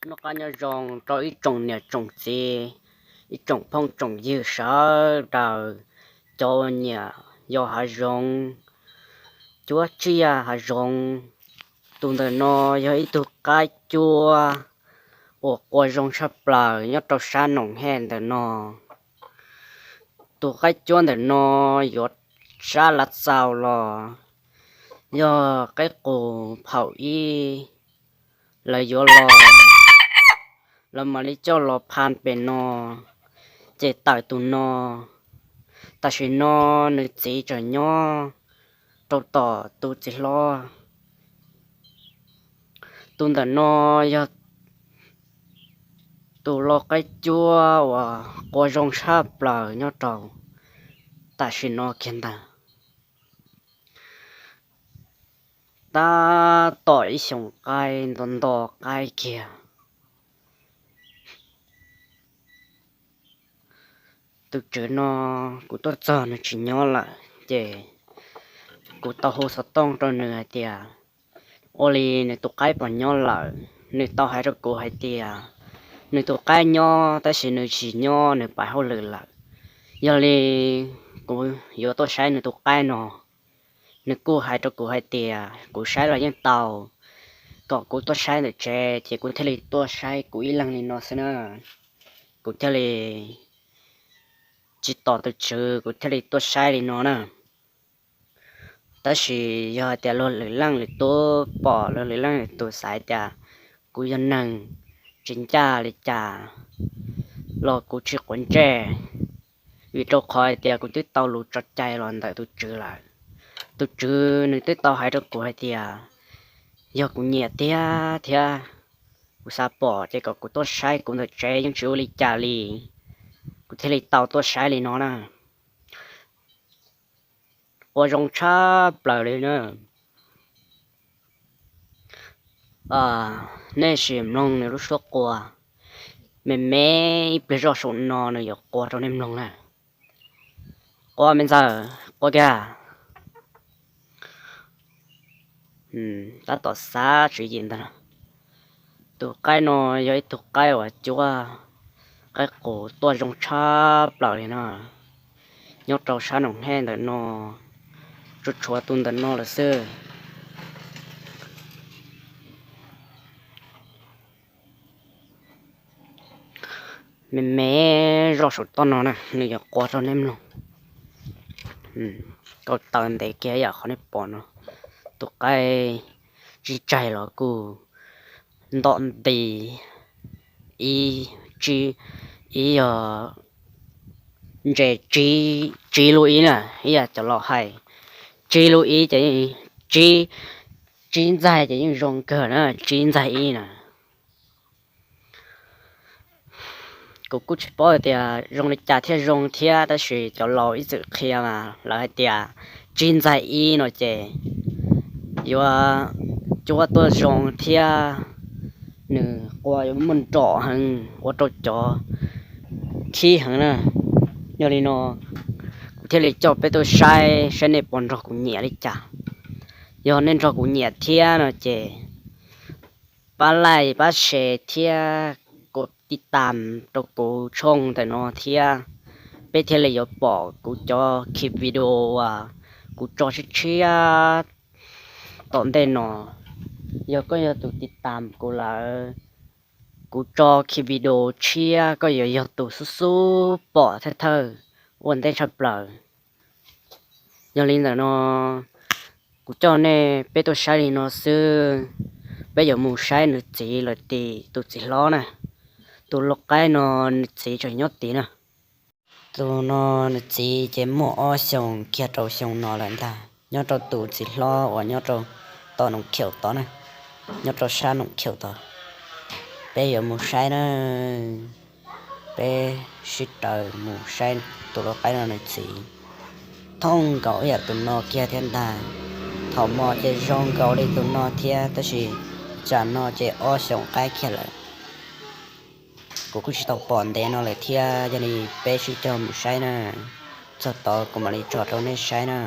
Noj qab nyob zoo rau ib tsoom niam tsoom txiv, ib tsoom phooj tsoom ywg sawv daws, cov uas nyiam yos hav zoov, cuab tsiaj hav zoov. Tus ntawm no yog ib tug qaib cuab uas qua zoo tshaj plaws nyob rau sab Noom Hej ntawm no. Tus qaib cuab ntawm no yuav sab lav xaus los yog qaib qus phaum ib, lawv yuav los, lawv mam li coj los pha pem no, ces tawm tus no. Tam sim no nws txiv tseem nyob rau tom tus txiv hlob. Tus ntawm no yog tus lau qaib cuab uas qua zoo tshaj plaws nyob rau tam sim no kiag ntag. Tab tom ib xyoos qaib nto nto qaib kiag. Tus tswv no kuv tuaj txog nws tsis nyob lawm ces kuv tau hu xov tooj rau nws hais tias ua li nws tus qaib puas nyob lawm. Nws tau hais rau kuv hais tias nws tus qaib nyob tab sis nws tsis nyob nws pais hauj lwm lawm. Yog li kuv yuav tuaj saib nws tus qaib no. Nws kuj hais rau kuv hais tias kuv saib los yeej tau, kom kuv tuaj saib ntawm tsev, ces kuv thiaj li tuaj saib kuv ib leeg li no xwb na. Kuv thiaj li tsis tos tus tswv, kuv thiaj li tuaj saib li no na. Tab sis yog hais tias luag lwm leej lwm tus pom, luag lwm leej lwm tus xav hais tias kuv yog neeg tsis ncaj li cas los kuv tsis quav ntsej, vim rau qhov hais tias kuv twb tau lus tso cai los ntawm tus tswv lawm. Tus tswv nws twb tau hais rau kuv hais tias yog kuv nyiam tiag thiab kuv xav pom ces kom kuv tuaj saib kuv ntawm tsev yeej tsis ua li cas li, kuv thiaj li tau tuaj saib li no na. Qua zoo tshaj plaws li na. Nej sim mloog nws lub suab qua me me, ib pliag zoj saum no nws yuav qua rau nej mloog na. Qua me ntxawm, qua kiag. Tab tom xav tswv yim ntag. Tus qaib no yog ib tug qaib uas cuab qaib qus tuaj zoo tshaj plaws li no, nyob rau sab Noom Hej ntawm no, tsuas tshuav tus ntawm no lawm xwb. Me me zoj saum toj no na, nws yuav qua rau nej mloog. Kau taw ntev kiag yam qhov nej pom no. Tus qaib tsib tsaig los kuj ntom nti, ib, ib yog ntses tsib lub ib na, ib yam cov laus hais, tsib lub ib ces tsib, tsib ntxaig ces yeej zoo kawg na, tsib ntxaig ib na. Kuv kuj tsis paub tias zoo li cas thiaj zoo thiab, tab sis cov laus ib txwm qhia mas lawv hais tias tsib ntxaig ib no ces yuav cuab tuaj zoo thiab nws qua yuav muaj nrom heev ua rau cov khib heev na. Yog li no kuv thiaj li coj peb tuaj saib saib nej puas nrog kuv nyiam li cas. Yog nej nrog kuv nyiam thiab no ces pab like pab share thiab kuv tiv tam rau kuv tshooj ntawm no thiab, peb thiaj li yuav pom kuv cov ki video uas kuv tso tshiab tshiab tom ntej no. Yog koj yog tus tiv tam kuv lawm, kuv tso ki video tshiab koj yuav yog tus xub xub pom thawj thawj ua ntej tshaj plaws. Yog li ntawm no kuv coj nej peb tuaj saib li no xwb, peb yuav mus saib nws txiv lawm tim tus txiv hlob na. Tus lau qaib no nws txiv tseem nyob tid na. Tus no nws txiv ces muaj ob xyoos kiag rau xyoo no lawm ntag, nyob rau tus txiv hlob uas nyob rau tom Noom Khiaum tod na, nyob rau sab Noom Khiaum tod. Peb yuav mus saib na, peb sib raws mus saib tus lau qaib no nws txiv. Thooj nkaus ib yam tus no kiag thiab ntag. Thaum hmo ces zoo nkaus li tus no thiab, tab sis tsam no ces ob xyoos qaib kiag lawm. Kuv kuj tsis tau pom ntev no lawm thiab, yog li peb sib cog mus saib na. Txog tod kuv mam li tso rau nej saib na.